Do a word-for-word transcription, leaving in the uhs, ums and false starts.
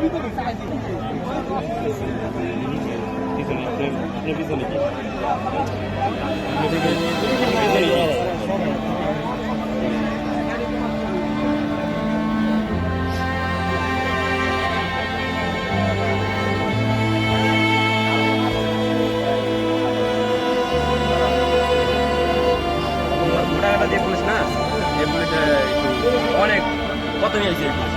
Mudah kata dia pulis na. Dia pulis, eh, itu. Mana? Kau tanya dia pulis.